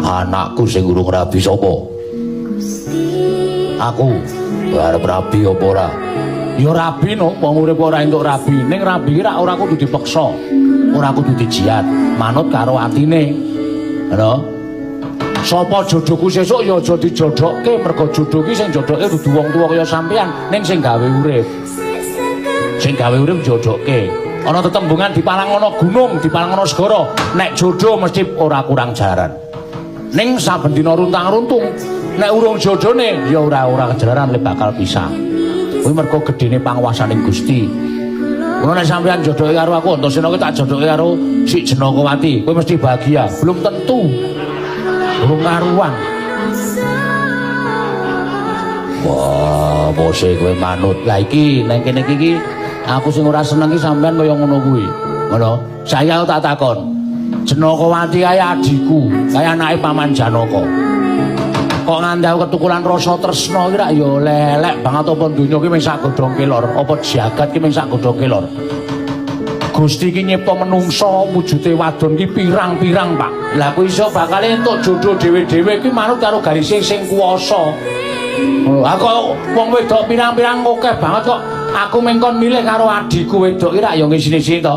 Anakku sing urung rabi sapa? Aku arep rabi apa ora? Ya rabi no, wong urip ora entuk rabi. Ning rabi ki rak ora kudu dipeksa. Ora kudu dijiat, manut karo atine. Ngono. Sapa jodohku sesuk ya aja dijodohke, mergo jodoh ki sing jodohke dudu wong tuwa kaya sampean, ning sing gawe urip. Sing gawe urip jodohke. Ana tetembungan dipalang ana gunung, dipalang ana segara, nek jodoh mesti ora kurang jaran. Ning saben dina runtang-runtung, nek urung jodone ya ora ora kejalaran le bakal pisah. Kuwi mergo gedene panguwasaning Gusti. Ngono nek sampean jodohke karo aku, Antasena ki tak jodohke karo si Jenakawati, kowe mesti bahagia. Belum tentu. Belum karuan. Wah, bose kowe manut. Lah iki nang kene iki aku sing ora seneng iki sampean kaya ngono kuwi. Ngono. Saya tak takon. Jenakawati kae adhiku, kae anake Paman Janaka. Kok nganti aku ketukulan rasa tresna iki rak ya lelek banget, apa donya ki mung sak godhong kelor, apa jagat ki mung sak godhong kelor. Gusti ki nyipta menungsa wujude wadon ki pirang-pirang, Pak. Lah kuwi iso bakal entuk jodoh dhewe-dhewe ki manut karo garise sing kuwasa. Ngono. Aku wong wedok pirang-pirang akeh banget kok aku mengkon milih karo adhiku wedok ki rak ya ngisini-isini to.